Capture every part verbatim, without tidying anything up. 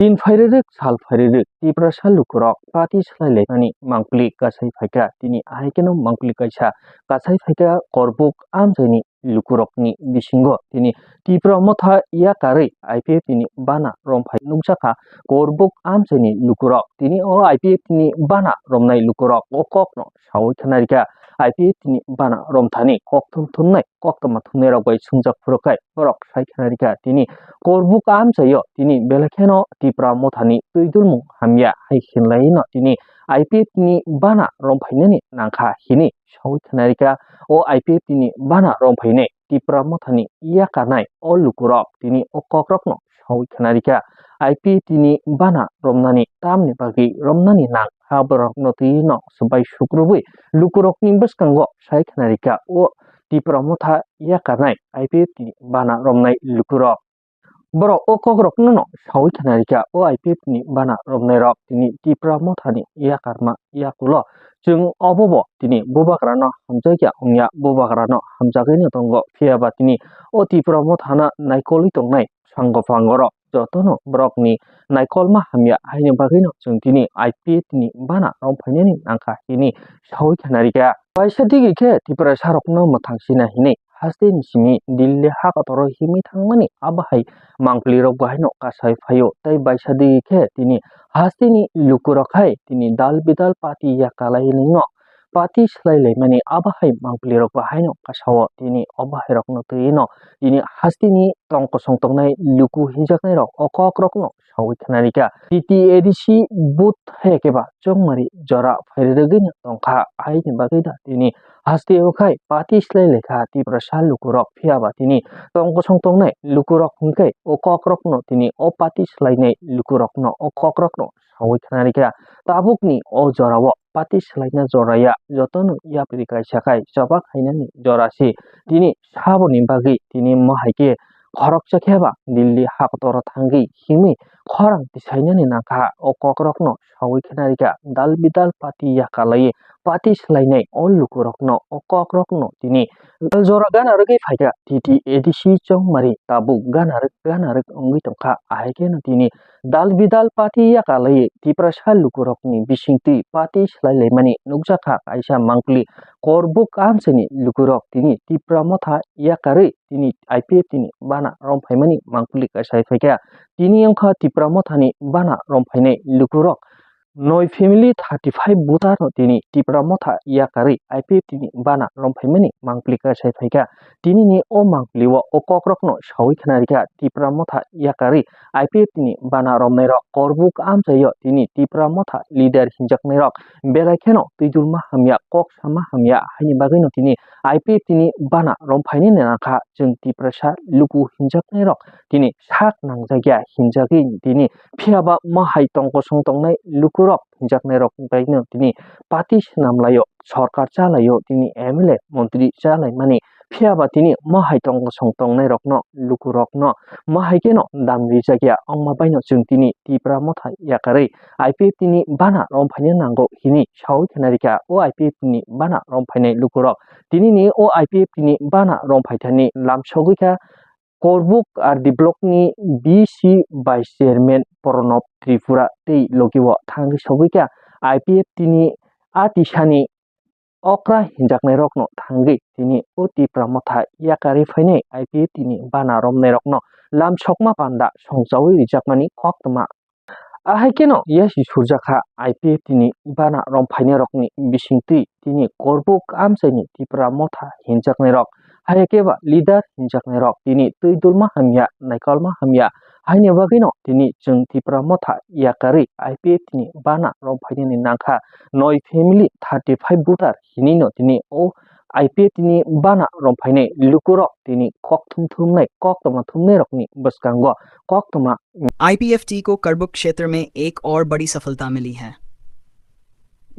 Din phairirwk, sal phairirwk, Tiprasa lukurok party swlailaimani mangpili kasai phaikha. Tini ahaikeno mangpili kaisa kasai phaikha Korbuk amchaini lukurokni bisingo. Tini Tipra Motha yakarwi I P F T ni bana romphai nukjakha Korbuk amchaini lukurok. Tini o I P F T ni bana romnai lukurok o kokno sawi khanarikha. I P F T ni bana romthani kok thum thumnai, koktwma thumnairok bai swngjak phuru khe borok sai khanarikha. Tini Korbuk amchaio tini belai kheno Tipra Mothani twidulmung hamya hai hinlaino tini I P F T ni bana romphainani nangkha hini sawi khanarikha. O I P F T ni bana romphainai Tipra Mothani yakarnai o lukurok tini o kokrokno sawi khanarikha. I P F T ni bana romnani tamni bagwi romnani nang ha borokno twino swbai sukrubwi lukurokni bwskango sai khanarikha o Tipra Motha yakarnai I P F T ni bana romnai lukurok. Borok o kokrokno no sawi khanarikha o I P F T ni bana romnairok tini Tipra Mothani yakarma yakulo. Chwng obobo tini bubagrano hamjakya wngya, bubagrano hamjagwino tongo, phiyaba tini o Tipra Mothano naikolwi tongnai sango pangorok jotono borokni naikolma hamya haini bagwino chwng tini I P F T ni bana romphainani nangkha hini sawi khanarikha. Waisa digi khe Tiprasarokno mwthang sina hinwi hasteni simi Delhi hakotoro himwi thangmani abo hai mangpilirok bo haino kasai phaio. Tei baisa digi khe tini hasteni lukurok hai tini dal bidal party yakalai ningno party swlailaimani abo hai mangpilirok bo haino kasao. Tini obo hairokno twino tini hasteni tong kosong tongnai luku hinjaknairok o kokrokno sawi khanarikha. T T A D C booth hai khe ba chongmari jora phairwgwino tongkha. Aini bagwi da tini haste o khai party swlailaikha Tiprasa lukurok, phiyaba tini tong kosong tongnai lukurok hwnkhe o kokrokno tini o party swlainai lukurokno o kokrokno sawi khanarikha. Tabukni o jorao party swlaina joraya jotono yapri kaisa khai choba khainani jora se. Tini saboni bagwi tini mo hai khe khoroksa khe ba Delhi hakotoro thangwi himwi khorang tisainani nangkha o kokrokno sawi khanarikha. Dal bidal party yakalaiwi party swlainai o lukurokno o kokrokno tini dal jora gana rwgwi phaikha T T A D C chongmari tabuk gana rwk gana rwk wngwi tongkha. Ahai kheno tini dal bidal party yakalaiwi Tiprasa lukurokni bisingtwi party swlailaimani nukjakha kaisa mangpili Korbuk amchaini lukurok tini Tipra Motha yakarwi tini I P F T ni bana romphaimani mangpili kasai phaikha. Tini wngkha Tipra Mothani bana romphainai lukurok noi family thirty five voter no tini Tipra Motha yakarwi I P F T ni bana romphaimani mangpili kasai phaikha. Tini ni o mangpili o o kokrokno sawi khanarikha Tipra Motha yakarwi I P F T ni bana romnairok Korbuk amchaio tini Tipra Motha leader hinjaknairok belai kheno twidulma hamya, kok sama hamya haini bagwino tini I P F T ni bana romphainani nangkha chwng Tiprasa luku hinjaknairok tini sak nangjakya hinjagwi tini phiyaba mo hai tong kosong tongnai lukurok hinjaknairok baino tini party swnamlaio, sorkar chalaio, tini M L A montri chalaimani. Phiyaba tini mo hai tong kosong tongnairokno, lukurokno mo hai kheno dam rijakya wngma baino chwng tini Tipra Motha yakarwi I P F T ni bana romphaina nango hini sawi khanarikha o I P F T ni bana romphainai lukurok. Tini ni o I P F T ni bana romphaithani lamsogwikha Korbuk R D block ni B C vice chairman Pranab Tripura tei logi o thangwi sogwikha I P F T ni a tisani okra hinjaknairokno thangwi tini o Tipra Motha yakarwi phainai I P F T ni bana romnairokno lamsokma panda songchawi rijakmani koktwma. Ahai kheno yasi surjakha I P F T ni bana romphainairokni bisingtwi tini Korbuk amchaini Tipra Motha hinjaknairok, hai khe ba leader hinjaknairok tini twidulma hamya, naikolma hamya, haini bagwino tini chwng Tipra Motha yakarwi I P F T ni bana romphainani nangkha noi family thirty five voter hinino tini o I P F T ni bana romphainai lukurok tini kok thum thumnai, koktwma thumnairokni bwskango koktwma I P F T को करबुक क्षेत्र में एक और बड़ी सफलता मिली है।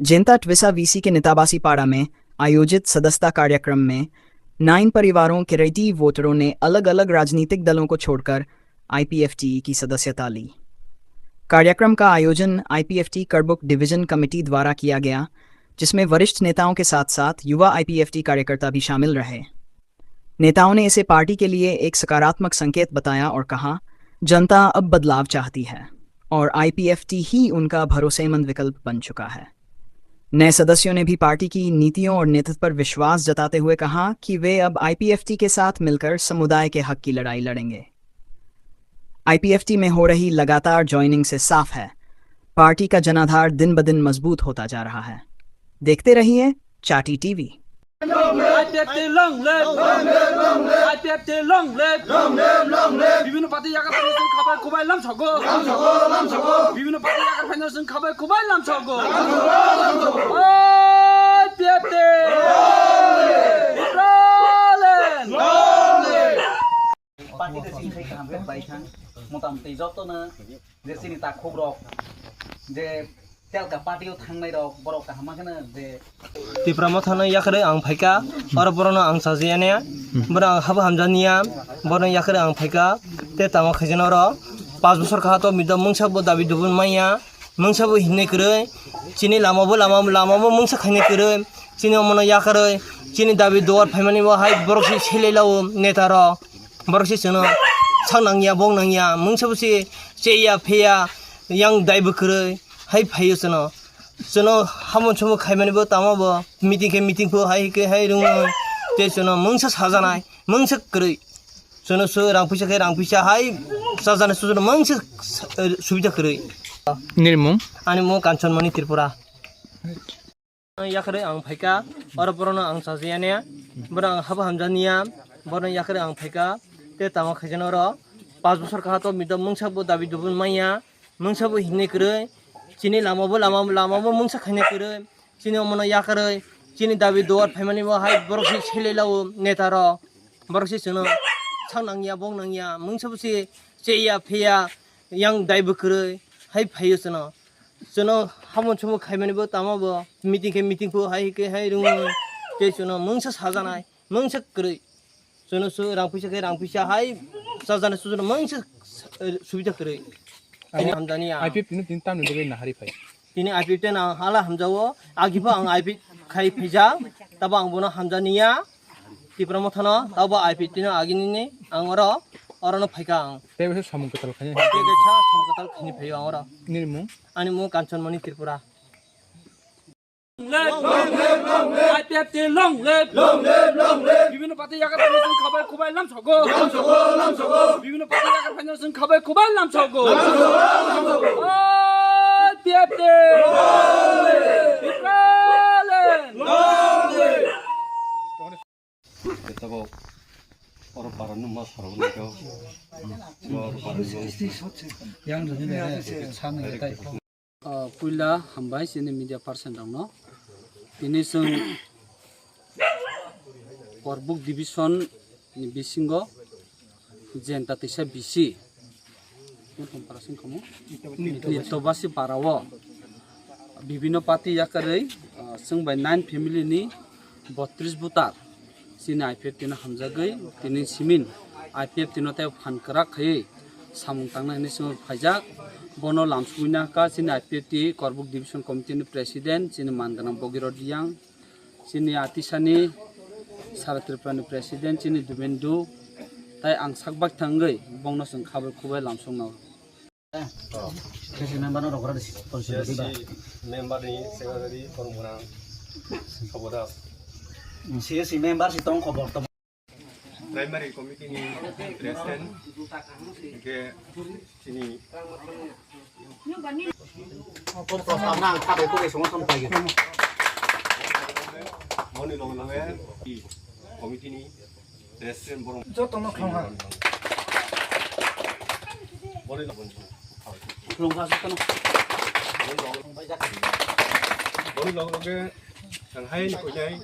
जनता ट्विसा वीसी के नेताबासी पाड़ा में आयोजित सदस्यता कार्यक्रम में नाइन परिवारों के रेडी वोटरों ने अलग-अलग राजनीतिक दलों को छोड़कर आईपीएफटी की सदस्यता ली। कार्यक्रम का आयोजन आईपीएफटी करबुक डिवीजन कमेटी द्वारा किया गया, जिसमें वरिष्ठ नेताओं के साथ-साथ युवा आईपीएफटी कार्यकर्ता भी शामिल रहे। नेताओं ने इसे पार्टी के लिए एक सकारात्मक संकेत बताया और कहा, "जनता अब बदलाव चाहती है।" और आईपीएफटी ही उनका भरोसेमंद विकल्प बन चुका है। नए सदस्यों ने भी पार्टी की नीतियों और नेतृत्व पर विश्वास जताते हुए कहा कि वे अब आईपीएफटी के साथ मिलकर समुदाय के हक की लड़ाई लड़ेंगे। आईपीएफटी में हो रही लगातार ज्वाइनिंग से साफ है, पार्टी का जनाधार दिन ब दिन मजबूत होता जा रहा है। देखते रहिए चाटी TV. I P F T long live! I P F T long live! Long live, long live! Bibhinno party yakarphai song khabai khubai lamsogo. Lamsogo, lamsogo! Bibhinno party yakarphai song khabai khubai lamsogo. Lamsogo, lamsogo! I P F T! Long live! Long live! Party de sini khai kaham khe bai thang, mota moti joto no je chini takhuk rok je telka party o thangnai rok borok kaham ma kheno je Tipra Motha no yakarwi ang phaikha, oro borok no ang chajiya ne, borok ang habo hamjaniya, borok no yakarwi ang phaikha, te tamo khaijano oro panch bosor kha to mido mungsa bo dabi dubun manya, mungsa bo hinne kwrwi, chini lama bo lama, lama bo mungsa khaine kwrwi, chini omono yakarwi, chini dabi duar phaimani bo hai borok si selai lao neta rok. Borok se chwngno sak nangya, bok nangya, mungsa bo se cheya, pheya, yang dai bwkrwi hai phaio chwngno. Chwngno hamon sumo khaimani bo tamo bo meeting khe meeting pho hai khe hai rwngwi tei chwngno mungsa sajanai, mungsa kwrwi. Chwngno su rang puisa khe rang puisa hai chajanai, chwngno mungsa subida kwrwi. Nini mung? Ani mung Kanchanmani Tripura. Yakarwi ang phaikha, oro borokno ang chajiya ne, borok ang habo hamjakniya, borokno yakarwi ang phaikha, tei tamo khaijano oro panch bosor kaha to mido mungsa bo dabi dubun manya, mungsa bo hinne kwrwi, chini lama bo lama, lama bo mungsa khaine kwrwi, chini omono yakarwi, chini dabi duar phaimani bo hai borok se selai lao neta rok, borok se chwngno sak nangya, bok nangya, mungsa bo se cheya, pheya, yang dai bwkrwi hai phaio chwngno. Chwngno hamon sumo khaimani bo tamo bo meeting khe meeting pho hai khe hai rwngwi tei chwngno mungsa sajanai, mungsa kwrwi. Chwngno su rang puisa khe rang puisa hai chajanai, chwngno mungsa subida kwrwi. Ani hamjakniya. I P F T no tini tamni bagwi nahari phai? Tini I P F T no ang hala hamjago, agi pho ang I P F T khai phaijak, tabo ang bono hamjakniya. Tipra Mothano, tabo I P F T no agini ni ang oro, oro no phaikha ang. Tei bisa samung kwtal khaini. Tei bisa samung kwtal khaini phaio ang oro. Nini mung? Ani mung Kanchanmani Tripura. Long live, long live, long live. I P F T long live. Long live, long live. Bibhinno party yakarphai song khabai khubai lamsogo. Lamsogo, lamsogo. Bibhinno party yakarphai song khabai khubai lamsogo. Lamsogo, lamsogo. I P F T. Long live. Tipraland. Long live. Tabok oro para numa sarok nai kau. Oro para numa. Ah, puila hambai chini media person rokno. Tini chwng Korbuk division ni bisingo Jenta teisa bisi. Nitobasi parao bibino party yakarwi, ah, chwng bai nine family ni botris voter chini I P F T no hamjagwi tini simin I P F T no tei phan kwrak khaiwi samung tangnai hinwi chwng phaijak. Bono lamsugwi nahka chini I P F T Korbuk division committee ni president chini man gwnang Bogirot Riyang. Chini atisani Sara Tripura ni president chini Dubendu tai ang sak bai thangwi bongno chwng khabai khubai lamsokno. C S C member no rogora disi, C S C member ni secretary Kormurang Sobodas. C S C member si tong khobor tong. Primary committee ni president, hingke chini moni loge loge committee ni president borok moni loge loge tanghai ni koinai